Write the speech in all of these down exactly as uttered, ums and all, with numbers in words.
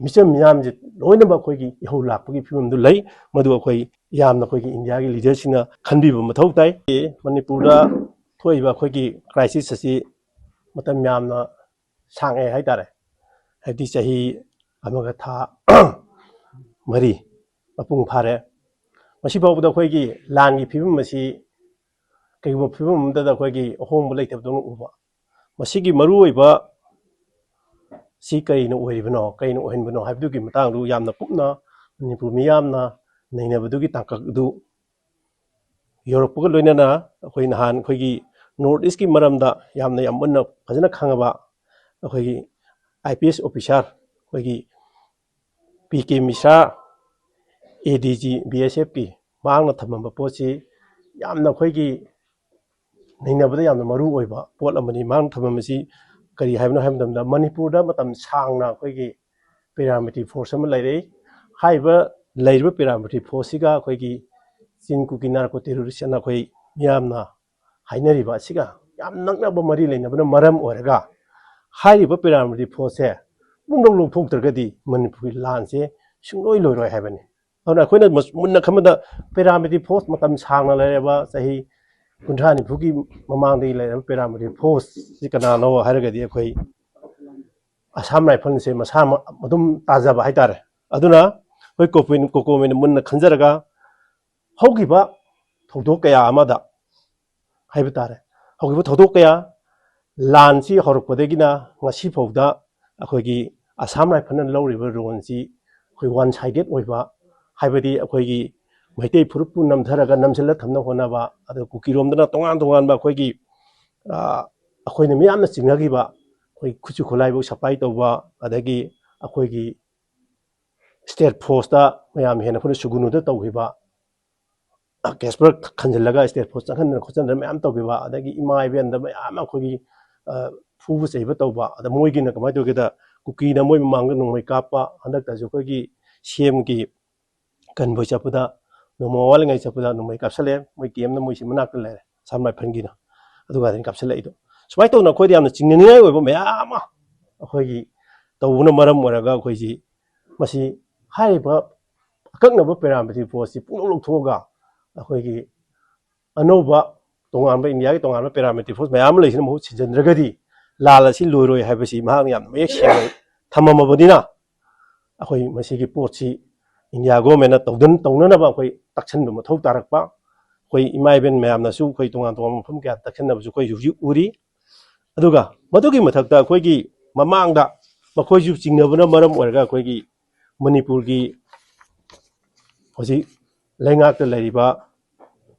ꯃꯤꯆꯝ ꯃꯤꯌꯥꯝꯁꯦ ꯂꯣꯏꯅꯃꯛ ꯑꯩꯈꯣꯏꯒꯤ ꯏꯍꯧ ꯂꯥꯛꯄꯒꯤ ꯐꯤꯕꯝꯗꯨ ꯂꯩ꯫ ꯃꯗꯨ ꯑꯩꯈꯣꯏ ꯌꯥꯝꯅ ꯑꯩꯈꯣꯏꯒꯤ ꯏꯟꯗꯤꯌꯥꯒꯤ ꯂꯤꯗꯔꯁꯤꯡꯅ ꯈꯟꯕꯤꯕ ꯃꯊꯧ ꯇꯥꯏ꯫ ꯃꯅꯤꯄꯨꯔꯗ ꯊꯣꯛꯏꯕ ꯑꯩꯈꯣꯏꯒꯤ ꯀ꯭ꯔꯥꯏꯁꯤꯁ ꯑꯁꯤ ꯃꯇꯝ ꯌꯥꯝꯅ ꯁꯥꯡꯉꯦ ꯍꯥꯏꯇꯥꯔꯦ꯫ ꯍꯥꯏꯕꯗꯤ ꯆꯍꯤ ꯑꯃꯒ ꯊꯥ ꯃꯔꯤ ꯃꯄꯨꯡ ꯐꯥꯔꯦ꯫ ꯃꯁꯤ ꯐꯥꯎꯕꯗ ꯑꯩꯈꯣꯏꯒꯤ ꯂꯥꯟꯒꯤ ꯐꯤꯕꯝ ꯑꯁꯤ ꯀꯩꯒꯨꯝꯕ ꯐꯤꯕꯝ ꯑꯃꯗ ꯑꯩꯈꯣꯏꯒꯤ ꯑꯍꯣꯡꯕ ꯂꯩꯇꯕꯗꯧꯅ ꯎꯕ꯫ ꯃꯁꯤꯒꯤ ꯃꯔꯨꯑꯣꯏꯕ ꯁꯤ ꯀꯔꯤꯅ ꯑꯣꯏꯔꯤꯕꯅꯣ, ꯀꯔꯤꯅ ꯑꯣꯏꯍꯟꯕꯅꯣ ꯍꯥꯏꯕꯗꯨꯒꯤ ꯃꯇꯥꯡꯗꯨ ꯌꯥꯝꯅ ꯀꯨꯞꯅ ꯃꯅꯤꯄꯨꯔ ꯃꯤꯌꯥꯝꯅ ꯅꯩꯅꯕꯗꯨꯒꯤ ꯇꯥꯡꯀꯛ ꯑꯗꯨ ꯌꯧꯔꯛꯄꯒ ꯂꯣꯏꯅꯅ ꯑꯩꯈꯣꯏ ꯅꯍꯥꯟ ꯑꯩꯈꯣꯏꯒꯤ ꯅꯣꯔꯠ ꯏꯁꯀꯤ ꯃꯔꯝꯗ ꯌꯥꯝꯅ ꯌꯥꯝ ꯃꯨꯟꯅ ꯐꯖꯅ ꯈꯪꯉꯕ ꯑꯩꯈꯣꯏꯒꯤ ꯑꯥꯏ ꯄꯤ ꯑꯦꯁ ꯑꯣꯐꯤꯁꯥꯔ ꯑꯩꯈꯣꯏꯒꯤ ꯄꯤ ꯀꯦ ꯃꯤꯁ꯭ꯔꯥ, ꯑꯦ ꯗꯤ ꯖꯤ ꯕꯤ ꯑꯦꯁ ꯑꯦꯐꯀꯤ, ꯃꯍꯥꯛꯅ ꯊꯝꯃꯝꯕ ꯄꯣꯠꯁꯤ ꯌꯥꯝꯅ ꯑꯩꯈꯣꯏꯒꯤ ꯅꯩꯅꯕꯗ ꯌꯥꯝꯅ ꯃꯔꯨ ꯑꯣꯏꯕ ꯄꯣꯠ ꯑꯃꯅꯤ꯫ ꯃꯍꯥꯛꯅ ꯊꯝꯃꯝꯕꯁꯤ ꯀꯔꯤ ꯍꯥꯏꯕꯅꯣ ꯍꯥꯏꯕ ꯃꯇꯝꯗ, ꯃꯅꯤꯄꯨꯔꯗ ꯃꯇꯝ ꯁꯥꯡꯅ ꯑꯩꯈꯣꯏꯒꯤ ꯄꯦꯔꯥꯃꯤꯂꯤꯇꯔꯤ ꯐꯣꯔꯁ ꯑꯃ ꯂꯩꯔꯛꯏ꯫ ꯍꯥꯏꯔꯤꯕ ꯂꯩꯔꯤꯕ ꯄꯦꯔꯥꯃꯤꯂꯤꯇꯔꯤ ꯐꯣꯔꯁꯁꯤꯒ ꯑꯩꯈꯣꯏꯒꯤ ꯆꯤꯡ ꯀꯨꯀꯤ ꯅꯥꯔꯀꯣ ꯇꯦꯔꯣꯔꯤꯁ ꯑꯅ ꯑꯩꯈꯣꯏ ꯃꯤꯌꯥꯝꯅ ꯍꯥꯏꯅꯔꯤꯕ ꯑꯁꯤꯒ ꯌꯥꯝ ꯅꯛꯅꯕ ꯃꯔꯤ ꯂꯩꯅꯕꯅ ꯃꯔꯝ ꯑꯣꯏꯔꯒ, ꯍꯥꯏꯔꯤꯕ ꯄꯦꯔꯥꯃꯤꯂꯤꯇꯔꯤ ꯐꯣꯔꯁꯁꯦ ꯄꯨꯝꯅꯃꯛ ꯂꯧꯊꯣꯛꯇ꯭ꯔꯒꯗꯤ ꯃꯅꯤꯄꯨꯔꯒꯤ ꯂꯥꯟꯁꯦ ꯁꯨꯡꯂꯣꯏ ꯂꯣꯏꯔꯣꯏ ꯍꯥꯏꯕꯅꯤ꯫ ꯑꯗꯨꯅ ꯑꯩꯈꯣꯏꯅ ꯃꯁ-, ꯃꯨꯟꯅ ꯈꯟꯕꯗ ꯄꯦꯔꯥꯃꯤꯂꯤꯇꯔꯤ ꯐꯣꯔꯁ ꯃꯇꯝ ꯁꯥꯡꯅ ꯂꯩꯔꯕ, ꯆꯍꯤ ꯀꯨꯟꯊ꯭ꯔꯥ ꯅꯤꯐꯨꯒꯤ ꯃꯃꯥꯡꯗꯒꯤ ꯂꯩꯔꯕ ꯄꯦꯔꯥꯃꯤꯂꯤꯇꯔꯤ ꯐꯣꯔꯁꯁꯤ ꯀꯅꯥꯅꯣ ꯍꯥꯏꯔꯒꯗꯤ ꯑꯩꯈꯣꯏ ꯑꯁꯥꯝ ꯔꯥꯏꯐꯜꯁꯦ ꯃꯁꯥ ꯃ-, ꯑꯗꯨꯝ ꯇꯥꯖꯕ ꯍꯥꯏꯇꯥꯔꯦ꯫ ꯑꯗꯨꯅ ꯑꯩꯈꯣꯏ ꯀꯣꯀꯣꯃꯤꯅ ꯃꯨꯟꯅ ꯈꯟꯖꯔꯒ ꯍꯧꯈꯤꯕ ꯊꯧꯗꯣꯛ ꯀꯌꯥ ꯑꯃꯗ ꯍꯥꯏꯕ ꯇꯥꯔꯦ, ꯍꯧꯈꯤꯕ ꯊꯧꯗꯣꯛ ꯀꯌꯥ, ꯂꯥꯟꯁꯤ ꯍꯧꯔꯛꯄꯗꯒꯤꯅ ꯉꯁꯤ ꯐꯥꯎꯗ ꯑꯩꯈꯣꯏꯒꯤ ꯑꯁꯥꯝ ꯔꯥꯏꯐꯜꯅ ꯂꯧꯔꯤꯕ ꯔꯣꯜꯁꯤ ꯑꯩꯈꯣꯏ ꯋꯥꯟ ꯁꯥꯏꯗꯦꯠ ꯑꯣꯏꯕ, ꯍꯥꯏꯕꯗꯤ ꯑꯩꯈꯣꯏꯒꯤ ꯃꯩꯇꯩ ꯐꯨꯔꯨꯞꯄꯨ ꯅꯝꯊꯔꯒ ꯅꯝꯁꯤꯜꯂ ꯊꯝꯅꯕ ꯍꯣꯠꯅꯕ, ꯑꯗꯨꯒ ꯀꯨꯀꯤꯔꯣꯝꯗꯅ ꯇꯣꯉꯥꯟ ꯇꯣꯉꯥꯟꯕ ꯑꯩꯈꯣꯏꯒꯤ, ꯑ, ꯑꯩꯈꯣꯏꯅ ꯃꯤꯌꯥꯝꯅ ꯆꯤꯡꯅꯈꯤꯕ ꯑꯩꯈꯣꯏ ꯈꯨꯠꯁꯨ ꯈꯨꯠꯂꯥꯏꯕꯨ ꯁꯄ꯭ꯂꯥꯏ ꯇꯧꯕ, ꯑꯗꯒꯤ ꯑꯩꯈꯣꯏꯒꯤ ꯁ꯭ꯇꯦꯠ ꯐꯣꯔꯁꯇ ꯃꯌꯥꯝ ꯍꯦꯟꯅ ꯑꯩꯈꯣꯏꯅ ꯁꯨꯒꯨꯅꯨꯗ ꯇꯧꯈꯤꯕ, ꯀꯦꯁꯄꯔ ꯈꯟꯖꯤꯜꯂꯒ ꯁ꯭ꯇꯦꯠ ꯐꯣꯔꯁ ꯆꯪꯍꯟꯗꯅ ꯈꯣꯠꯆꯟꯗꯅ ꯃꯌꯥꯝ ꯇꯧꯈꯤꯕ, ꯑꯗꯒꯤ ꯏꯃꯥ ꯏꯕꯦꯟꯗ ꯃꯌꯥꯝ ꯑꯩꯈꯣꯏꯒꯤ, ꯑ, ꯐꯨꯕ ꯆꯩꯕ ꯇꯧꯕ꯫ ꯑꯗ ꯃꯣꯏꯒꯤꯅ ꯀꯃꯥꯏꯅ ꯇꯧꯒꯦꯗ, ꯀꯨꯀꯤꯅ ꯃꯣꯏ ꯃꯃꯥꯡꯗ ꯅꯣꯡꯃꯩ ꯀꯥꯞꯄ, ꯍꯟꯗꯛꯇꯁꯨ ꯑꯩꯈꯣꯏꯒꯤ ꯁꯤ ꯑꯦꯝꯒꯤ ꯀꯟꯚꯣꯏ ꯆꯠꯄꯗ, ꯅꯣꯡꯃ ꯋꯥꯠꯂꯤꯉꯩ ꯆꯠꯄꯗ ꯅꯣꯡꯃꯩ ꯀꯥꯞꯁꯜꯂꯛꯑꯦ, ꯃꯣꯏ ꯀꯦꯝꯅ ꯃꯣꯏꯁꯤ ꯃꯅꯥꯛꯇ ꯂꯩꯔꯦ, ꯑꯁꯥꯝ ꯔꯥꯏꯐꯜꯒꯤꯅ꯫ ꯑꯗꯨꯒ ꯑꯗꯨꯝ ꯀꯥꯞꯁꯜꯂꯛꯏꯗꯣ꯫ ꯁꯨꯃꯥꯏꯅ ꯇꯧꯗꯅ ꯑꯩꯈꯣꯏꯗ ꯌꯥꯝꯅ ꯆꯤꯡꯅꯅꯤꯡꯉꯥꯏ ꯑꯣꯏꯕ ꯃꯌꯥꯝ ꯑꯃ ꯑꯩꯈꯣꯏꯒꯤ ꯇꯧꯕꯅ ꯃꯔꯝ ꯑꯣꯏꯔꯒ ꯑꯩꯈꯣꯏꯁꯤ ꯃꯁꯤ ꯍꯥꯏꯔꯤꯕ ꯑꯀꯛꯅꯕ paramilitary force ꯁꯤ ꯄꯨꯡꯂꯧ ꯂꯧꯊꯣꯛꯑꯒ ꯑꯩꯈꯣꯏꯒꯤ ꯑꯅꯧꯕ ꯇꯣꯉꯥꯟꯕ, ꯏꯟꯗꯤꯌꯥꯒꯤ ꯇꯣꯉꯥꯟꯕ paramilitary force ꯃꯌꯥꯝ ꯑꯃ ꯂꯩꯁꯤꯅ ꯃꯍꯨꯠ ꯁꯤꯟꯖꯤꯟꯗ꯭ꯔꯒꯗꯤ ꯂꯥꯟ ꯑꯁꯤ ꯂꯣꯏꯔꯣꯏ ꯍꯥꯏꯕꯁꯤ ꯃꯍꯥꯛꯅ ꯌꯥꯝꯅ ꯃꯌꯦꯛ ꯁꯦꯡꯅ ꯊꯝꯃꯝꯃꯕꯅꯤꯅ, ꯑꯩꯈꯣꯏ ꯃꯁꯤꯒꯤ ꯄꯣꯠꯁꯤ ꯏꯟꯗꯤꯌꯥ government ꯅ ꯇꯧꯗꯅ, ꯇꯧꯅꯅꯕ ꯑꯩꯈꯣꯏ ꯇꯛꯁꯟꯕ ꯃꯊꯧ ꯇꯥꯔꯛꯄ, ꯑꯩꯈꯣꯏ ꯏꯃꯥ ꯏꯕꯦꯟ ꯃꯌꯥꯝꯅꯁꯨ ꯑꯩꯈꯣꯏ ꯇꯣꯉꯥꯟ ꯇꯣꯉꯥꯟꯕ ꯃꯐꯝ ꯀꯌꯥ ꯇꯛꯁꯟꯅꯕꯁꯨ ꯑꯩꯈꯣꯏ ꯍꯧꯖꯤꯛ ꯎꯔꯤ꯫ ꯑꯗꯨꯒ ꯃꯗꯨꯒꯤ ꯃꯊꯛꯇ ꯑꯩꯈꯣꯏꯒꯤ ꯃꯃꯥꯡꯗ ꯃꯈꯣꯏꯁꯨ ꯆꯤꯡꯅꯕꯅ ꯃꯔꯝ ꯑꯣꯏꯔꯒ ꯑꯩꯈꯣꯏꯒꯤ ꯃꯅꯤꯄꯨꯔꯒꯤ ꯍꯧꯖꯤꯛ ꯂꯩꯉꯥꯛꯇ ꯂꯩꯔꯤꯕ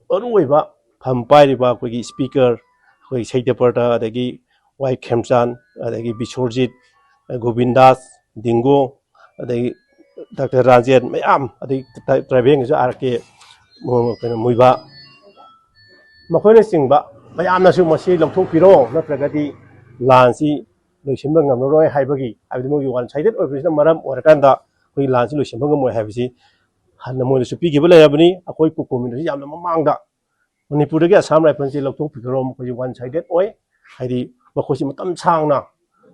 ꯃꯔꯨꯑꯣꯏꯕ ꯐꯝ ꯄꯥꯏꯔꯤꯕ ꯑꯩꯈꯣꯏꯒꯤ speaker, ꯑꯩꯈꯣꯏ ꯁꯩꯇꯄ꯭ꯔꯇ, ꯑꯗꯒꯤ ꯋꯥꯏ ꯈꯦꯝꯆꯥꯟ, ꯑꯗꯒꯤ ꯕꯤꯁꯣꯔꯖꯤꯠ, ꯒꯣꯕꯤꯟꯗꯥꯁ, ꯗꯤꯡꯒꯣ, ꯑꯗꯒꯤ ꯗꯥꯛꯇꯔ ꯔꯥꯖꯦꯟ ꯃꯌꯥꯝ, ꯑꯗꯒꯤ ꯇ꯭ꯔꯥꯏꯕꯦꯜꯒꯤꯁꯨ ꯑꯥꯔ ꯀꯦ, ꯀꯩꯅꯣ, ꯃꯨꯏꯕ, ꯃꯈꯣꯏꯅꯆꯤꯡꯕ ꯃꯌꯥꯝꯅꯁꯨ ꯃꯁꯤ ꯂꯧꯊꯣꯛꯄꯤꯔꯣ, ꯅꯠꯇ꯭ꯔꯒꯗꯤ ꯂꯥꯟꯁꯤ ꯂꯣꯏꯁꯤꯟꯕ ꯉꯝꯂꯔꯣꯏ ꯍꯥꯏꯕꯒꯤ, ꯍꯥꯏꯕꯗꯤ ꯃꯣꯏꯒꯤ one sided ꯑꯣꯏꯕꯁꯤꯅ ꯃꯔꯝ ꯑꯣꯏꯔꯀꯥꯟꯗ ꯑꯩꯈꯣꯏꯒꯤ ꯂꯥꯟꯁꯤ ꯂꯣꯏꯁꯤꯟꯕ ꯉꯝꯃꯣꯏ ꯍꯥꯏꯕꯁꯤ ꯍꯥꯟꯅ ꯃꯣꯏꯗꯁꯨ ꯄꯤꯈꯤꯕ ꯂꯩꯔꯕꯅꯤ꯫ ꯑꯩꯈꯣꯏ ꯀꯣꯀꯣꯃꯤꯅꯁꯨ ꯌꯥꯝꯅ ꯃꯃꯥꯡꯗ ꯃꯅꯤꯄꯨꯔꯗꯒꯤ ꯑꯁꯥꯝ ꯔꯥꯏꯐꯜꯁꯤ ꯂꯧꯊꯣꯛꯄꯤꯈ꯭ꯔꯣ, ꯃꯈꯣꯏꯁꯤ one sided ꯑꯣꯏ, ꯍꯥꯏꯗꯤ ꯃꯈꯣꯏꯁꯤ ꯃꯇꯝ ꯁꯥꯡꯅ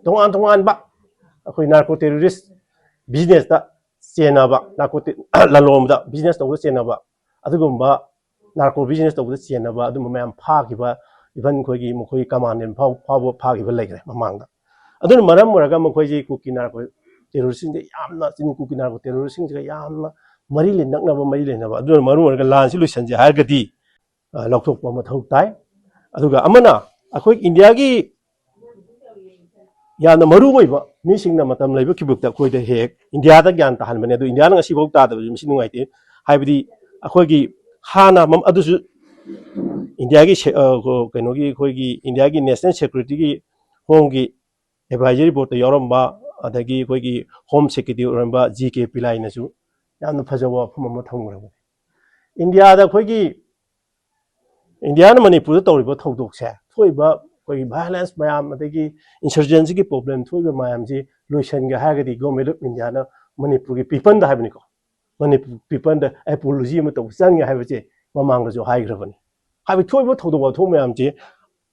ꯇꯣꯉꯥꯟ ꯇꯣꯉꯥꯟꯕ ꯑꯩꯈꯣꯏ narco terrorist business ꯇ ꯆꯦꯟꯅꯕ, narcotic ꯂꯂꯣꯟꯕꯗ business ꯇꯧꯕꯗ ꯆꯦꯟꯅꯕ ꯑꯗꯨꯒꯨꯝꯕ narco business ꯇꯧꯕꯗ ꯆꯦꯟꯅꯕ ꯑꯗꯨꯝꯕ ꯃꯌꯥꯝ ꯐꯥꯈꯤꯕ, even ꯑꯩꯈꯣꯏꯒꯤ ꯃꯈꯣꯏꯒꯤ commandant ꯐꯥꯎ-, ꯐꯥꯎꯕ ꯐꯥꯈꯤꯕ ꯂꯩꯈ꯭ꯔꯦ ꯃꯃꯥꯡꯗ꯫ ꯑꯗꯨꯅ ꯃꯔꯝ ꯑꯣꯏꯔꯒ ꯃꯈꯣꯏꯁꯤ ꯀꯨꯀꯤ narco terrorist ꯁꯤꯡꯁꯦ ꯌꯥꯝꯅ ꯆꯤꯟ-, ꯀꯨꯀꯤ narco terrorist ꯁꯤꯡꯁꯤꯒ ꯌꯥꯝꯅ ꯃꯔꯤ ꯂꯩ-, ꯅꯛꯅꯕ ꯃꯔꯤ ꯂꯩꯅꯕ, ꯑꯗꯨꯅ ꯃꯔꯝ ꯑꯣꯏꯔꯒ ꯂꯥꯟꯁꯤ ꯂꯣꯏꯁꯤꯟꯁꯦ ꯍꯥꯏꯔꯒꯗꯤ, ꯑ, ꯂꯧꯊꯣꯛꯄ ꯃꯊꯧ ꯇꯥꯏ꯫ ꯑꯗꯨꯒ ꯑꯃꯅ ꯑꯩꯈꯣꯏ ꯏꯟꯗꯤꯌꯥꯒꯤ ꯌꯥꯝꯅ ꯃꯔꯨ ꯑꯣꯏꯕ ꯃꯤꯁꯤꯡꯅ ꯃꯇꯝ ꯂꯩꯕ ꯈꯨꯗꯤꯡꯃꯛꯇ ꯑꯩꯈꯣꯏꯗ ꯍꯦꯛ ꯍꯦꯛ ꯏꯟꯗꯤꯌꯥꯗ ꯒ꯭ꯌꯥꯟ ꯇꯥꯍꯟꯕꯅꯦ, ꯑꯗꯨ ꯏꯟꯗꯤꯌꯥꯅ ꯉꯁꯤꯐꯥꯎ ꯇꯥꯗꯕꯁꯤ ꯃꯁꯤ ꯅꯨꯡꯉꯥꯏꯇꯦ꯫ ꯍꯥꯏꯕꯗꯤ ꯑꯩꯈꯣꯏꯒꯤ ꯍꯥꯟꯅ ꯃꯝ-, ꯑꯗꯨꯁꯨ ꯏꯟꯗꯤꯌꯥꯒꯤ ꯁꯦ-, ꯑ, ꯀꯩꯅꯣꯒꯤ, ꯑꯩꯈꯣꯏꯒꯤ ꯏꯟꯗꯤꯌꯥꯒꯤ national security ꯒꯤ, home ꯒꯤ advisory board ꯇ ꯌꯥꯎꯔꯝꯕ, ꯑꯗꯒꯤ ꯑꯩꯈꯣꯏꯒꯤ home secretary ꯑꯣꯏꯔꯝꯕ ꯖꯤ ꯀꯦ ꯄꯤꯂꯥꯏꯅꯁꯨ ꯌꯥꯝꯅ ꯐꯖꯕ ꯋꯥꯐꯝ ꯑꯃ ꯊꯝꯈ꯭ꯔꯕꯅꯤ꯫ ꯏꯟꯗꯤꯌꯥꯗ ꯑꯩꯈꯣꯏꯒꯤ, ꯏꯟꯗꯤꯌꯥꯅ ꯃꯅꯤꯄꯨꯔꯗ ꯇꯧꯔꯤꯕ ꯊꯧꯗꯣꯛꯁꯦ, ꯊꯣꯛꯏꯕ ꯑꯩꯈꯣꯏꯒꯤ violence ꯃꯌꯥꯝ, ꯑꯗꯒꯤ insurgency ꯒꯤ problem ꯊꯣꯛꯏꯕ ꯃꯌꯥꯝꯁꯤ ꯂꯣꯏꯁꯤꯟꯒꯦ ꯍꯥꯏꯔꯒꯗꯤ Government of India ꯅ ꯃꯅꯤꯄꯨꯔꯒꯤ people ꯗ ꯍꯥꯏꯕꯅꯤꯀꯣ, ꯃꯅꯤꯄꯨꯔ people ꯗ apology ꯑꯃ ꯇꯧꯕ ꯆꯪꯉꯦ ꯍꯥꯏꯕꯁꯦ ꯃꯃꯥꯡꯗꯁꯨ ꯍꯥꯏꯈ꯭ꯔꯕꯅꯤ꯫ ꯍꯥꯏꯕꯗꯤ ꯊꯣꯛꯏꯕ ꯊꯧꯗꯣꯛ ꯋꯥꯊꯣꯛ ꯃꯌꯥꯝꯁꯦ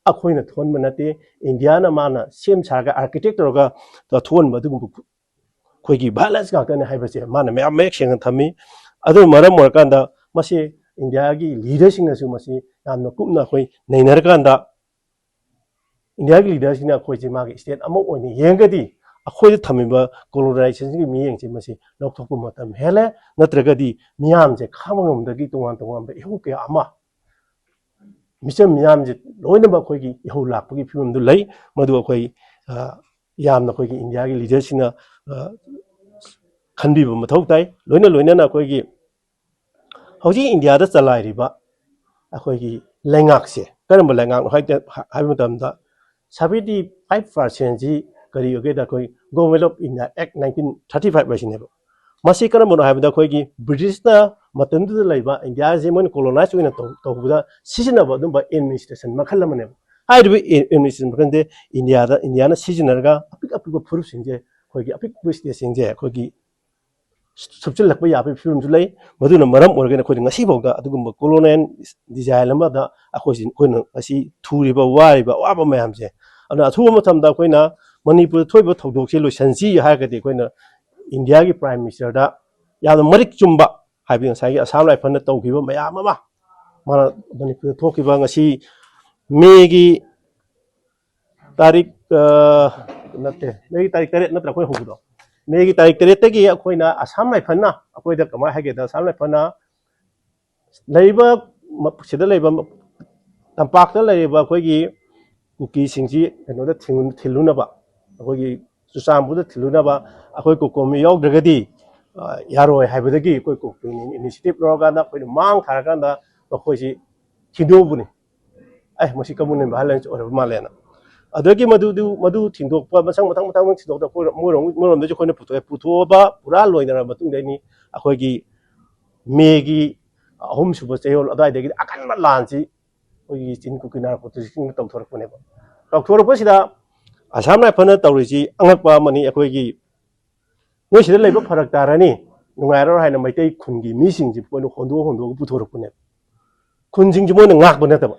ꯑꯩꯈꯣꯏꯅ ꯊꯣꯛꯍꯟꯕ ꯅꯠꯇꯦ, ꯏꯟꯗꯤꯌꯥꯅ ꯃꯥꯅ ꯁꯦꯝ ꯁꯥꯔꯒ architect ꯇꯧꯔꯒ ꯊꯣꯛꯍꯟꯕ ꯑꯗꯨꯒꯨꯝꯕ ꯑꯩꯈꯣꯏꯒꯤ ꯚꯥꯏꯑꯣꯂꯦꯟꯁ ꯉꯥꯛꯇꯅꯤ ꯍꯥꯏꯕꯁꯦ ꯃꯥꯅ ꯃꯌꯥꯝ ꯃꯌꯦꯛ ꯁꯦꯡꯅ ꯊꯝꯃꯤ꯫ ꯑꯗꯨꯅ ꯃꯔꯝ ꯑꯣꯏꯔꯀꯥꯟꯗ ꯃꯁꯤ ꯏꯟꯗꯤꯌꯥꯒꯤ ꯂꯤꯗꯔꯁꯤꯡꯅꯁꯨ ꯃꯁꯤ ꯌꯥꯝꯅ ꯀꯨꯞꯅ ꯑꯩꯈꯣꯏ ꯅꯩꯅꯔꯀꯥꯟꯗ, ꯏꯟꯗꯤꯌꯥꯒꯤ ꯂꯤꯗꯔꯁꯤꯡꯅ ꯑꯩꯈꯣꯏꯁꯦ ꯃꯥꯒꯤ ꯁ꯭ꯇꯦꯠ ꯑꯃ ꯑꯣꯏꯅ ꯌꯦꯡꯉꯒꯗꯤ ꯑꯩꯈꯣꯏꯗ ꯊꯝꯃꯤꯕ ꯀꯣꯂꯣꯅꯥꯏꯖꯦꯁꯟꯒꯤ ꯃꯤꯠꯌꯦꯡꯁꯦ ꯃꯁꯤ ꯂꯧꯊꯣꯛꯄ ꯃꯇꯝ ꯍꯦꯜꯂꯦ, ꯅꯠꯇ꯭ꯔꯒꯗꯤ ꯃꯤꯌꯥꯝꯁꯦ ꯈꯥꯡꯕ ꯉꯝꯗꯒꯤ ꯇꯣꯉꯥꯟ ꯇꯣꯉꯥꯟꯕ ꯏꯍꯧ ꯀꯌꯥ ꯑꯃ ꯃꯤꯆꯝ ꯃꯤꯌꯥꯝꯁꯦ ꯂꯣꯏꯅꯃꯛ ꯑꯩꯈꯣꯏꯒꯤ ꯏꯍꯧ ꯂꯥꯛꯄꯒꯤ ꯐꯤꯕꯝꯗꯨ ꯂꯩ꯫ ꯃꯗꯨ ꯑꯩꯈꯣꯏ, ꯑ, ꯌꯥꯝꯅ ꯑꯩꯈꯣꯏꯒꯤ ꯏꯟꯗꯤꯌꯥꯒꯤ ꯂꯤꯗꯔꯁꯤꯡꯅ, ꯑ, ꯈꯟꯕꯤꯕ ꯃꯊꯧ ꯇꯥꯏ꯫ ꯂꯣꯏꯅ ꯂꯣꯏꯅꯅ ꯑꯩꯈꯣꯏꯒꯤ ꯍꯧꯖꯤꯛ ꯏꯟꯗꯤꯌꯥꯗ ꯆꯂꯥꯏꯔꯤꯕ ꯑꯩꯈꯣꯏꯒꯤ ꯂꯩꯉꯥꯛꯁꯦ ꯀꯔꯝꯕ ꯂꯩꯉꯥꯛꯅꯣ ꯍꯥꯏ-, ꯍꯥꯏꯕ ꯃꯇꯝꯗ seventy five percentꯁꯤ ꯀꯔꯤ ꯑꯣꯏꯒꯦꯗ, ꯑꯩꯈꯣꯏ Government of India Act nineteen thirty five ꯍꯥꯏꯁꯤꯅꯦꯕ꯫ ꯃꯁꯤ ꯀꯔꯝꯕꯅꯣ ꯍꯥꯏꯕꯗ ꯑꯩꯈꯣꯏꯒꯤ ꯕ꯭ꯔꯤꯇꯤꯁꯅ ꯃꯇꯝꯗꯨꯗ ꯂꯩꯕ ꯏꯟꯗꯤꯌꯥꯁꯦ ꯃꯣꯏꯅ ꯀꯣꯂꯣꯅꯥꯏꯁ ꯑꯣꯏꯅ ꯇꯧ-, ꯇꯧꯕꯗ ꯁꯤꯖꯤꯟꯅꯕ ꯑꯗꯨꯝꯕ ꯑꯦꯗꯃꯤꯅꯤꯁꯇ꯭ꯔꯦꯁꯟ ꯃꯈꯜ ꯑꯃꯅꯦꯕ꯫ ꯍꯥꯏꯔꯤꯕ ꯑꯦ-, ꯑꯦꯗꯃꯤꯅꯤꯁꯇ꯭ꯔꯦꯁꯟ ꯃꯈꯜꯁꯦ ꯏꯟꯗꯤꯌꯥꯗ, ꯏꯟꯗꯤꯌꯥꯅ ꯁꯤꯖꯤꯟꯅꯔꯒ ꯑꯄꯤꯛ ꯑꯄꯤꯛꯄ ꯐꯨꯔꯨꯞꯁꯤꯡꯁꯦ, ꯑꯩꯈꯣꯏꯒꯤ ꯑꯄꯤꯛꯄ ꯁ꯭ꯇꯦꯠꯁꯤꯡꯁꯦ ꯑꯩꯈꯣꯏꯒꯤ ꯁꯨꯞꯆꯤꯜꯂꯛꯄ ꯌꯥꯕꯒꯤ ꯐꯤꯕꯝꯁꯨ ꯂꯩ꯫ ꯃꯗꯨꯅ ꯃꯔꯝ ꯑꯣꯏꯔꯒꯅ ꯑꯩꯈꯣꯏꯅ ꯉꯁꯤꯐꯥꯎꯗ ꯑꯗꯨꯒꯨꯝꯕ ꯀꯣꯂꯣꯅꯤꯌꯦꯜ ꯗꯤꯖꯥꯏꯟ ꯑꯃꯗ ꯑꯩꯈꯣꯏꯁꯤ, ꯑꯩꯈꯣꯏꯅ ꯉꯁꯤ ꯊꯨꯔꯤꯕ, ꯋꯥꯔꯤꯕ ꯑꯋꯥꯕ ꯃꯌꯥꯝꯁꯦ꯫ ꯑꯗꯨꯅ ꯑꯊꯨꯕ ꯃꯇꯝꯗ ꯑꯩꯈꯣꯏꯅ ꯃꯅꯤꯄꯨꯔꯗ ꯊꯣꯛꯏꯕ ꯊꯧꯗꯣꯛꯁꯤ ꯂꯣꯏꯁꯤꯟꯁꯤ ꯍꯥꯏꯔꯒꯗꯤ ꯑꯩꯈꯣꯏꯅ ꯏꯟꯗꯤꯌꯥꯒꯤ ꯄ꯭ꯔꯥꯏꯝ ꯃꯤꯅꯤꯁꯇꯔꯗ ꯌꯥꯝꯅ ꯃꯔꯤꯛ ꯆꯨꯝꯕ, ꯍꯥꯏꯕꯗꯤ ꯉꯁꯥꯏꯒꯤ ꯑꯁꯥꯝ ꯔꯥꯏꯐꯜꯅ ꯇꯧꯈꯤꯕ ꯃꯌꯥꯝ ꯑꯃ, ꯃꯥꯅ ꯃꯅꯤꯄꯨꯔꯗ ꯊꯣꯛꯈꯤꯕ ꯉꯁꯤ ꯃꯦꯒꯤ ꯇꯥꯔꯤꯛ, ꯑ, ꯅꯠꯇꯦ, ꯃꯦꯒꯤ ꯇꯥꯔꯤꯛ ꯇꯔꯦꯠ ꯅꯠꯇ꯭ꯔꯥ ꯑꯩꯈꯣꯏ ꯍꯧꯕꯗꯣ? ꯃꯦꯒꯤ ꯇꯥꯔꯤꯛ ꯇꯔꯦꯠꯇꯒꯤ ꯑꯩꯈꯣꯏꯅ ꯑꯁꯥꯝ ꯔꯥꯏꯐꯜꯅ, ꯑꯩꯈꯣꯏꯗ ꯀꯃꯥꯏꯅ ꯍꯥꯏꯒꯦꯗ, ꯑꯁꯥꯝ ꯔꯥꯏꯐꯜꯅ ꯂꯩꯔꯤꯕ ꯃ-, ꯁꯤꯗ ꯂꯩꯕ ꯃ-, ꯇꯝꯄꯥꯛꯇ ꯂꯩꯔꯤꯕ ꯑꯩꯈꯣꯏꯒꯤ ꯀꯨꯀꯤꯁꯤꯡꯁꯤ ꯀꯩꯅꯣꯗ ꯊꯤꯡ-, ꯊꯤꯜꯂꯨꯅꯕ, ꯑꯩꯈꯣꯏꯒꯤ ꯆꯨꯔꯆꯥꯟꯄꯨꯔꯗ ꯊꯤꯜꯂꯨꯅꯕ ꯑꯩꯈꯣꯏ ꯀꯣꯀꯣꯃꯤ ꯌꯥꯎꯗ꯭ꯔꯒꯗꯤ, ꯑ, ꯌꯥꯔꯣꯏ ꯍꯥꯏꯕꯗꯒꯤ ꯑꯩꯈꯣꯏ ꯀꯣꯀꯣꯃꯤꯅ ꯏꯅꯤꯁꯤꯌꯦꯇꯤꯚ ꯂꯧꯔꯀꯥꯟꯗ ꯑꯩꯈꯣꯏꯅ ꯃꯥꯡ ꯊꯥꯔꯀꯥꯟꯗ ꯃꯈꯣꯏꯁꯤ ꯊꯤꯟꯗꯣꯛꯎꯕꯅꯤ꯫ ꯑꯦ, ꯃꯁꯤ ꯀꯃꯨꯅꯦꯜ ꯚꯥꯏꯑꯣꯂꯦꯟꯁ ꯑꯣꯏꯔꯕ ꯃꯥꯜꯂꯦꯅ꯫ ꯑꯗꯒꯤ ꯃꯗꯨꯗꯨ, ꯃꯗꯨ ꯊꯤꯡꯗꯣꯛꯄ, ꯃꯊꯪ, ꯃꯊꯪ, ꯃꯊꯪ ꯊꯤꯡꯗꯣꯛꯇ ꯑꯩꯈꯣꯏ ꯃꯣꯏꯔꯣꯝ-, ꯃꯣꯏꯔꯣꯝꯗꯁꯨ ꯑꯩꯈꯣꯏꯅ ꯄꯨꯊꯣꯛꯑꯦ꯫ ꯄꯨꯊꯣꯛꯑꯕ ꯄꯨꯔꯥ ꯂꯣꯏꯅꯔꯕ ꯃꯇꯨꯡꯗꯅꯤ ꯑꯩꯈꯣꯏꯒꯤ ꯃꯦꯒꯤ ꯑꯍꯨꯝꯁꯨꯕ ꯆꯌꯣꯜ ꯑꯗꯨꯋꯥꯏꯗꯒꯤꯗꯤ ꯑꯀꯟꯕ ꯂꯥꯟꯁꯤ ꯑꯩꯈꯣꯏꯒꯤ ꯆꯤꯟ ꯀꯨꯀꯤ ꯅꯥꯔꯛꯄꯗꯁꯨ ꯇꯧꯊꯣꯔꯛꯄꯅꯦꯕ꯫ ꯇꯧꯊꯣꯔꯛꯄꯁꯤꯗ ꯑꯁꯥꯝ ꯔꯥꯏꯐꯜꯅ ꯇꯧꯔꯤꯁꯤ ꯑꯉꯛꯄ ꯑꯃꯅꯤ꯫ ꯑꯩꯈꯣꯏꯒꯤ ꯅꯣꯏ ꯁꯤꯗ ꯂꯩꯕ ꯐꯔꯛ ꯇꯥꯔꯅꯤ, ꯅꯨꯡꯉꯥꯏꯔꯔꯣꯏ ꯍꯥꯏꯅ ꯃꯩꯇꯩ ꯈꯨꯟꯒꯤ ꯃꯤꯁꯤꯡꯁꯤ ꯃꯣꯏꯅ ꯍꯣꯟꯗꯣꯛ ꯍꯣꯟꯗꯣꯛꯑꯒ ꯄꯨꯊꯣꯔꯛꯄꯅꯦꯕ꯫ ꯈꯨꯟꯁꯤꯡꯁꯤ ꯃꯣꯏꯅ ꯉꯥꯛꯄ ꯅꯠꯇꯕ,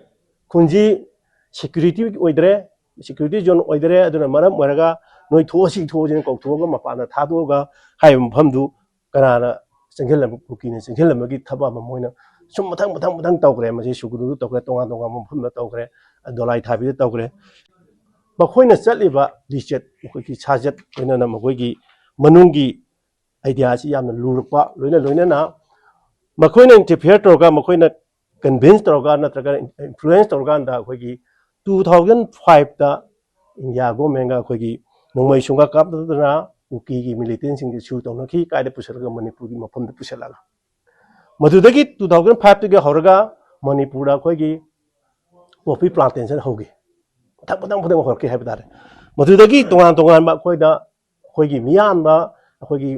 ꯈꯨꯟꯁꯤ ꯁꯦꯀ꯭ꯌꯨꯔꯤꯇꯤ ꯑꯣꯏꯗ꯭ꯔꯦ, ꯁꯦꯀ꯭ꯌꯨꯔꯤꯇꯤ ꯖꯣꯟ ꯑꯣꯏꯗ꯭ꯔꯦ꯫ ꯑꯗꯨꯅ ꯃꯔꯝ ꯑꯣꯏꯔꯒ ꯅꯣꯏ ꯊꯣꯛꯑꯁꯤ ꯊꯣꯛꯑꯁꯤꯅ ꯀꯧꯊꯣꯛꯑꯒ ꯃꯄꯥꯟꯗ ꯊꯥꯗꯣꯛꯑꯒ ꯍꯥꯏꯔꯤꯕ ꯃꯐꯝꯗꯨ ꯀꯅꯥꯅ ꯆꯪꯁꯤꯜꯂꯝꯕ, ꯀꯨꯀꯤꯅ ꯆꯪꯁꯤꯜꯂꯝꯕꯒꯤ ꯊꯕꯛ ꯑꯃ ꯃꯣꯏꯅ ꯁꯨꯝ ꯃꯊꯪ ꯃꯊꯪ ꯃꯊꯪ ꯇꯧꯈ꯭ꯔꯦ꯫ ꯃꯁꯤ ꯁꯨꯒꯅꯨꯗ ꯇꯧꯈ꯭ꯔꯦ, ꯇꯣꯉꯥꯟ ꯇꯣꯉꯥꯟꯕ ꯃꯐꯝꯗ ꯇꯧꯈ꯭ꯔꯦ, ꯗꯣꯂꯥꯏ ꯊꯥꯕꯤꯗ ꯇꯧꯈ꯭ꯔꯦ꯫ ꯃꯈꯣꯏꯅ ꯆꯠꯂꯤꯕ ꯂꯤꯆꯠ, ꯃꯈꯣꯏꯒꯤ ꯁꯥꯖꯠ, ꯂꯣꯏꯅꯅ ꯃꯈꯣꯏꯒꯤ ꯃꯅꯨꯡꯒꯤ ꯑꯥꯏꯗꯤꯌꯥꯁꯤ ꯌꯥꯝꯅ ꯂꯨꯔꯛꯄ, ꯂꯣꯏꯅ ꯂꯣꯏꯅꯅ ꯃꯈꯣꯏꯅ ꯏꯟꯇꯔꯐꯤꯌꯔ ꯇꯧꯔꯒ, ꯃꯈꯣꯏꯅ ꯀꯟꯚꯤꯟꯁ ꯇꯧꯔꯒ ꯅꯠꯇ꯭ꯔꯒ ꯏꯟꯐ꯭ꯂꯨꯌꯦꯟꯁ ꯇꯧꯔꯀꯥꯟꯗ ꯑꯩꯈꯣꯏꯒꯤ two thousand five ꯇ ꯏꯟꯗꯤꯌꯥ ꯒꯣꯔꯃꯦꯟꯒ ꯑꯩꯈꯣꯏꯒꯤ ꯅꯣꯡꯃꯩ ꯁꯨꯡꯀꯥꯞ ꯀꯥꯞꯇꯗꯅ ꯀꯨꯀꯤꯒꯤ ꯃꯤꯂꯤꯇꯦꯟꯁꯤꯡꯁꯦ ꯁꯨ ꯇꯧꯅꯈꯤ꯫ ꯀꯥꯏꯗ ꯄꯨꯁꯤꯜꯂꯒ? ꯃꯅꯤꯄꯨꯔꯒꯤ ꯃꯐꯝꯗ ꯄꯨꯁꯤꯜꯂꯒ, ꯃꯗꯨꯗꯒꯤ two thousand five ꯇꯒꯤ ꯍꯧꯔꯒ ꯃꯅꯤꯄꯨꯔꯗ ꯑꯩꯈꯣꯏꯒꯤ ꯄꯣꯄꯤ ꯄ꯭ꯂꯥꯟꯇꯦꯁꯟ ꯍꯧꯈꯤ꯫ ꯃꯊꯪ ꯃꯊꯪ ꯃꯊꯪ ꯍꯧꯔꯛꯈꯤ ꯍꯥꯏꯕ ꯇꯥꯔꯦ꯫ ꯃꯗꯨꯗꯒꯤ ꯇꯣꯉꯥꯟ ꯇꯣꯉꯥꯟꯕ ꯑꯩꯈꯣꯏꯗ, ꯑꯩꯈꯣꯏꯒꯤ ꯃꯤꯌꯥꯝꯗ ꯑꯩꯈꯣꯏꯒꯤ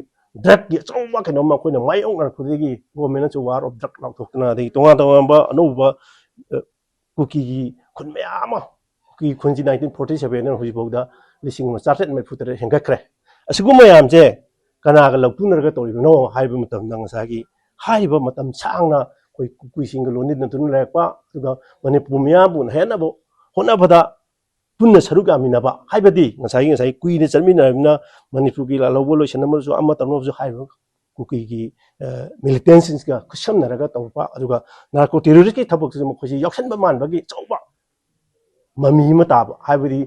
ꯗ꯭ꯔꯒꯀꯤ ꯑꯆꯧꯕ ꯀꯩꯅꯣꯝꯃ ꯑꯩꯈꯣꯏꯅ ꯃꯥꯌꯣꯛꯅꯔꯛꯄꯗꯒꯤ ꯒꯣꯔꯃꯦꯟꯅꯁꯨ ꯋꯥꯔ ꯑꯣꯐ ꯗ꯭ꯔꯒ ꯂꯥꯎꯊꯣꯛꯇꯅ, ꯑꯗꯒꯤ ꯇꯣꯉꯥꯟ ꯇꯣꯉꯥꯟꯕ ꯑꯅꯧꯕ, ꯑ, ꯀꯨꯀꯤꯒꯤ ꯈꯨꯟ ꯃꯌꯥꯝ ꯑꯃ, ꯀꯨꯀꯤ ꯈꯨꯟꯁꯤ nineteen forty seven ꯗꯩꯅ ꯍꯧꯖꯤꯛꯐꯥꯎꯗ ꯂꯤꯁꯤꯡ ꯑꯃ ꯆꯥꯇ꯭ꯔꯦꯠ ꯃꯔꯤꯐꯨ ꯇꯔꯦꯠ ꯍꯦꯟꯒꯠꯈ꯭ꯔꯦ꯫ ꯑꯁꯤꯒꯨꯝꯕ ꯃꯌꯥꯝꯁꯦ ꯀꯅꯥꯒ ꯂꯧꯇꯨꯅꯔꯒ ꯇꯧꯔꯤꯕꯅꯣ ꯍꯥꯏꯕ ꯃꯇꯝꯗ, ꯉꯁꯥꯏꯒꯤ ꯍꯥꯏꯔꯤꯕ ꯃꯇꯝ ꯁꯥꯡꯅ ꯑꯩꯈꯣꯏ ꯀꯨꯀꯤꯁꯤꯡꯒ ꯂꯣꯏꯅꯗꯨꯅ ꯂꯩꯔꯛꯄ, ꯑꯗꯨꯒ ꯃꯅꯤꯄꯨꯔ ꯃꯤꯌꯥꯝꯕꯨ ꯍꯦꯟꯅꯕ ꯍꯣꯠꯅꯕꯗ ꯄꯨꯟꯅ ꯁꯔꯨꯛ ꯌꯥꯃꯤꯟꯅꯕ, ꯍꯥꯏꯕꯗꯤ ꯉꯁꯥꯏꯒꯤ, ꯉꯁꯥꯏ ꯀꯨꯏꯅ ꯆꯠꯃꯤꯟꯅꯔꯕꯅꯤꯅ ꯃꯅꯤꯄꯨꯔꯒꯤ ꯂꯥꯜꯍꯧꯕ ꯂꯣꯏꯁꯤꯟꯅꯕꯁꯨ ꯑꯃ ꯇꯧꯅꯕꯁꯨ ꯍꯥꯏꯔꯤꯕ ꯀꯨꯀꯤꯒꯤ, ꯑ, ꯃꯤꯂꯤꯇꯦꯟꯁꯤꯡꯁꯤꯒ ꯈꯨꯠꯁꯝꯅꯔꯒ ꯇꯧꯔꯛꯄ, ꯑꯗꯨꯒ ꯅꯥꯔꯀꯣ ꯇꯦꯔꯣꯔꯤꯁꯀꯤ ꯊꯕꯛꯇꯁꯨ ꯃꯈꯣꯏꯁꯤ ꯌꯥꯎꯁꯟꯕ ꯃꯥꯟꯕꯒꯤ ꯑꯆꯧꯕ ꯃꯃꯤ ꯑꯃ ꯇꯥꯕ, ꯍꯥꯏꯕꯗꯤ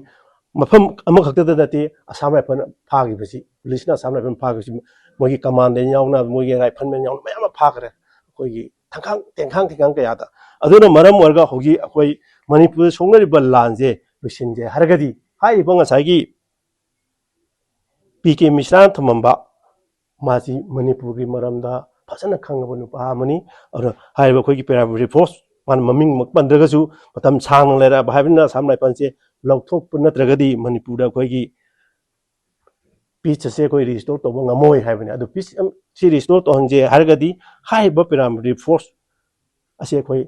ꯃꯐꯝ ꯑꯃꯈꯛꯇꯗ ꯅꯠꯇꯦ, ꯑꯁꯥꯝ ꯔꯥꯏꯐꯜ ꯐꯥꯈꯤꯕꯁꯤ, ꯄꯨꯂꯤꯁꯅ ꯑꯁꯥꯝ ꯔꯥꯏꯐꯜ ꯐꯥꯈꯤꯕꯁꯤ, ꯃꯣꯏꯒꯤ ꯀꯃꯥꯟꯗꯦꯟ ꯌꯥꯎꯅ, ꯃꯣꯏꯒꯤ ꯔꯥꯏꯐꯜꯃꯦꯟ ꯌꯥꯎꯅ ꯃꯌꯥꯝ ꯑꯃ ꯐꯥꯈ꯭ꯔꯦ꯫ ꯑꯩꯈꯣꯏꯒꯤ ꯊꯪꯈꯥꯡ ꯇꯦꯡꯈꯥꯡ ꯇꯦꯡꯈꯥꯡ ꯀꯌꯥꯗ꯫ ꯑꯗꯨꯅ ꯃꯔꯝ ꯑꯣꯏꯔꯒ ꯍꯧꯖꯤꯛ ꯑꯩꯈꯣꯏ ꯃꯅꯤꯄꯨꯔꯗ ꯁꯣꯛꯅꯔꯤꯕ ꯂꯥꯟꯁꯦ ꯂꯣꯏꯁꯤꯟꯁꯦ ꯍꯥꯏꯔꯒꯗꯤ, ꯍꯥꯏꯔꯤꯕ ꯉꯁꯥꯏꯒꯤ ꯄꯤ ꯀꯦ ꯃꯤꯁ꯭ꯔꯥꯅ ꯊꯝꯃꯝꯕ, ꯃꯥꯁꯤ ꯃꯅꯤꯄꯨꯔꯒꯤ ꯃꯔꯝꯗ ꯐꯖꯅ ꯈꯪꯉꯕ ꯅꯨꯄꯥ ꯑꯃꯅꯤ꯫ ꯑꯗꯨꯅ ꯍꯥꯏꯔꯤꯕ ꯑꯩꯈꯣꯏꯒꯤ ꯄꯦꯔꯥꯃꯤꯂꯤꯇꯔꯤ ꯐꯣꯔꯁ, ꯃꯥꯅ ꯃꯃꯤꯡꯃꯛ ꯄꯟꯗ꯭ꯔꯒꯁꯨ, ꯃꯇꯝ ꯁꯥꯡꯅ ꯂꯩꯔꯛꯑꯕ ꯍꯥꯏꯕꯅꯤꯅ, ꯑꯁꯥꯝ ꯔꯥꯏꯐꯜꯁꯦ ꯂꯧꯊꯣꯛꯄ ꯅꯠꯇ꯭ꯔꯒꯗꯤ ꯃꯅꯤꯄꯨꯔꯗ ꯑꯩꯈꯣꯏꯒꯤ ꯄꯤꯁ ꯑꯁꯦ ꯑꯩꯈꯣꯏ ꯔꯤꯁꯇꯣꯔ ꯇꯧꯕ ꯉꯝꯃꯣꯏ ꯍꯥꯏꯕꯅꯤ꯫ ꯑꯗꯨ ꯄꯤꯁ ꯁꯤ ꯔꯤꯁꯇꯣꯔ ꯇꯧꯍꯟꯁꯦ ꯍꯥꯏꯔꯒꯗꯤ, ꯍꯥꯏꯔꯤꯕ ꯄꯦꯔꯥꯃꯤꯂꯤꯇꯔꯤ ꯐꯣꯔꯁ ꯑꯁꯤ ꯑꯩꯈꯣꯏ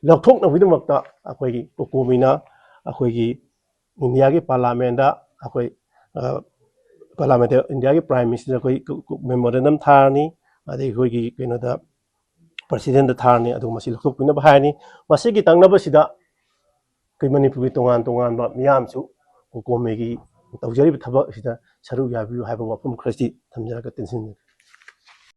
ꯂꯧꯊꯣꯛꯅꯕꯒꯤꯗꯃꯛꯇ ꯑꯩꯈꯣꯏꯒꯤ ꯀꯣꯀꯣꯃꯤꯅ ꯑꯩꯈꯣꯏꯒꯤ ꯏꯟꯗꯤꯌꯥꯒꯤ ꯄꯥꯔꯂꯥꯃꯦꯟꯗ ꯑꯩꯈꯣꯏ, ꯑ, ꯄꯥꯔꯂꯥꯃꯦꯟꯗ ꯏꯟꯗꯤꯌꯥꯒꯤ ꯄ꯭ꯔꯥꯏꯝ ꯃꯤꯅꯤꯁꯇꯔ ꯑꯩꯈꯣꯏ ꯀ-, ꯀ-, ꯃꯦꯃꯣꯔꯦꯟꯗꯝ ꯊꯥꯔꯅꯤ, ꯑꯗꯩ ꯑꯩꯈꯣꯏꯒꯤ ꯀꯩꯅꯣꯗ, ꯄ꯭ꯔꯁꯤꯗꯦꯟꯗ ꯊꯥꯔꯅꯤ, ꯑꯗꯨꯒ ꯃꯁꯤ ꯂꯧꯊꯣꯛꯄꯤꯅꯕ ꯍꯥꯏꯔꯅꯤ꯫ ꯃꯁꯤꯒꯤ ꯇꯛꯅꯕꯁꯤꯗ ꯑꯩꯈꯣꯏ ꯃꯅꯤꯄꯨꯔꯒꯤ ꯇꯣꯉꯥꯟ ꯇꯣꯉꯥꯟꯕ ꯃꯤꯌꯥꯝꯁꯨ ꯀꯣꯀꯣꯃꯤꯒꯤ ꯇꯧꯖꯔꯤꯕ ꯊꯕꯛ ꯑꯁꯤꯗ ꯁꯔꯨꯛ ꯌꯥꯕꯤꯌꯨ ꯍꯥꯏꯕ ꯋꯥꯐꯝ ꯈꯔꯁꯤ ꯊꯝꯖꯔꯒ ꯇꯦꯟꯁꯤꯟꯖꯒꯦ꯫